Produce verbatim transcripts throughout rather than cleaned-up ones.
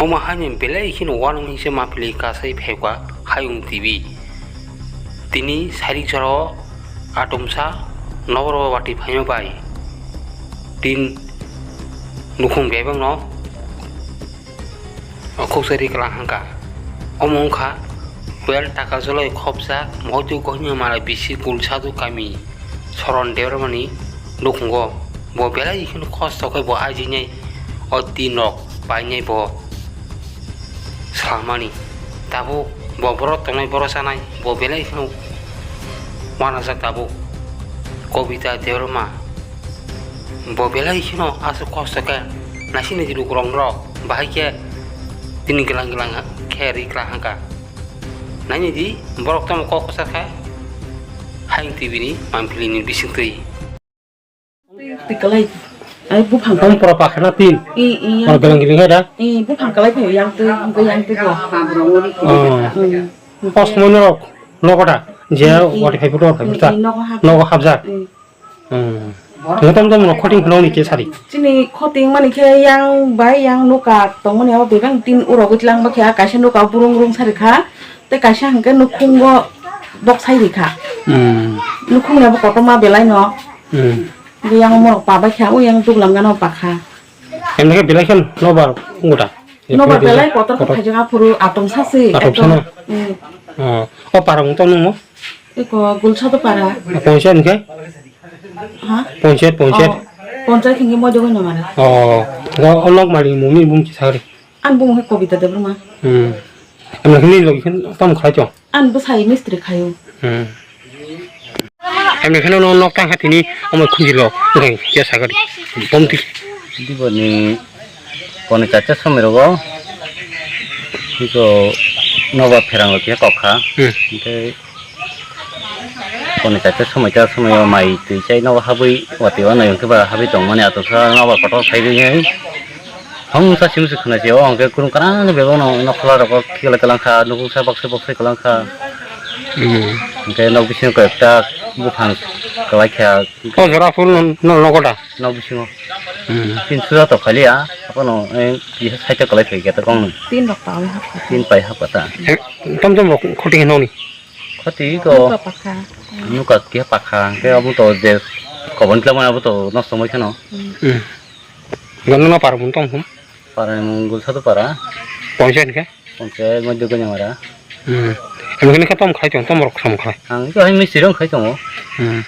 Omo haino belai kheno uanamung se mapili kasai phaikha Hayung T V. Tini sairik jora o atomsa nokbar watwi phaima bai tin nukhung bebakno khuksa ri kwlang hangkha. Omo wngkha Well Takarjolai khopjak Moitu Gohima Mala bisi Gulsadu kami Soron Debbarmani nukhungo. Bo belai kheno kosto khe bo ajinai o tin rok painai bo. Salmani. Tabuk bo borok tongnai, borok chanai, bo belai kheno uanajak tabuk. Kobita Debbarma. Bo belai kheno aswk kosto khe naisingni lukurok norok bahai khe tini glang glang khe ri kwlang hangkha. Naini di, borok tamo kok kwchar kha Hayung T V ni mangpili ni bisingtwi. Tikalai. Ai buphang Ang kalai. Pura pakhana tin. I, i, Pura yang. Gelang geling ada. I buphang kalai phaio yang twi, hingke yang twi bo. Oh. Hmm. Os mono rok nokota je I, i. Wati phai puto phai puta. I, i, nogo hap. Nogo hapjak. I. Hmm. Ngotom tom no khoting phano ni ke sari. Chini khoting mani khe yang bai yang nuka tongmani abo bebang tin uro gitlang ba khe kaisa nuka burung rung sari kha. Tei kaisa hingke nukhungo bok sai rikha. Hmm. Nukhung ni abo kotorma belai no. Hmm. Yang morok pabai kha, o yang duglam gana pakha. Em khe belai khe nobar unguta. Nobar belai kotor khe phaijak aphuru atom sasi. Atom sana. Hmm. Oh, o parang to nungo? Eko Gulsado para. Ponchayat hingke? Ha? Ponchayat, ponchayat. Oh, ponchayat hingke moido goi no mara. Oh, o lok mari mumi bung kisari. Ang bung he Kobita Debbarma. Hmm. Em khe ni logi khe tam khlai chong. Ang bwsai mistri khayo. Hmm. Em khe no nok tang kha tini omo khunjilo ngai ya sagari. Bomti. Diboni pone chacha somoi rogo. Iko noba pherang lo khe kokha. Hmm. Hingke Pone chaita somoi ta somoi o mai twi chai nogo habwi watwi o nai hwnkhe ba habwi tongmani atwkha nogo kotor phaiwi hong sa simi se khwna se o hwnkhe kwrwng kwrwngni bebak no nokhola rok khe kwlai kwlang kha nukung sa baksa baksa kwlang kha. Hmm. Hwnkhe nok bisingo koi ekta buphang kwlai kha. O jora phul no nogo da? Nok bisingo. Hmm. Tin suja to khaliya abono kisa side o kwlai phai khe ta kong no. Tin rok pawi hapkha. Tin pai hapkha ta. Tom tom rok khoti khe nokni. Khoti ko. Nuka pakha. Nuka khe pakha, hwnkhe abo to je kobon tlamani abo to nosto wngwi kheno. Hmm. Gana no para mung tong hum. Para mung Gulsado para. Ponchayat hwnkhe? Ponchayat Moidya Gonyamara. Hmm. Hwnkhe nokha tom khlai tong, tom rok sam khlai. Ang khe hai mistri rok khai tongo. Hmm.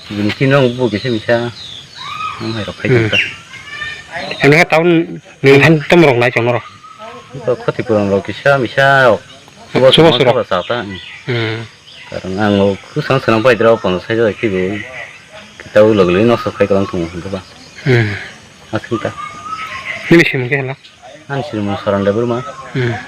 Bini khe nang bo kisa misa. Ang hai rok khai tong. Hmm. Hwnkhe town ni than tom rok nai tong norok. Khoti puron rok kisa misa rok. Subo subo subo surok. Sa ta. Hmm. Karon ang o kusang swnam pai dra pono sai jai kibo. Kita ulo guli no sok kai kalang tung ba. Hmm. Asing ta. Nini sim ke la. Ang sirmo Saran Debbarma. Hmm.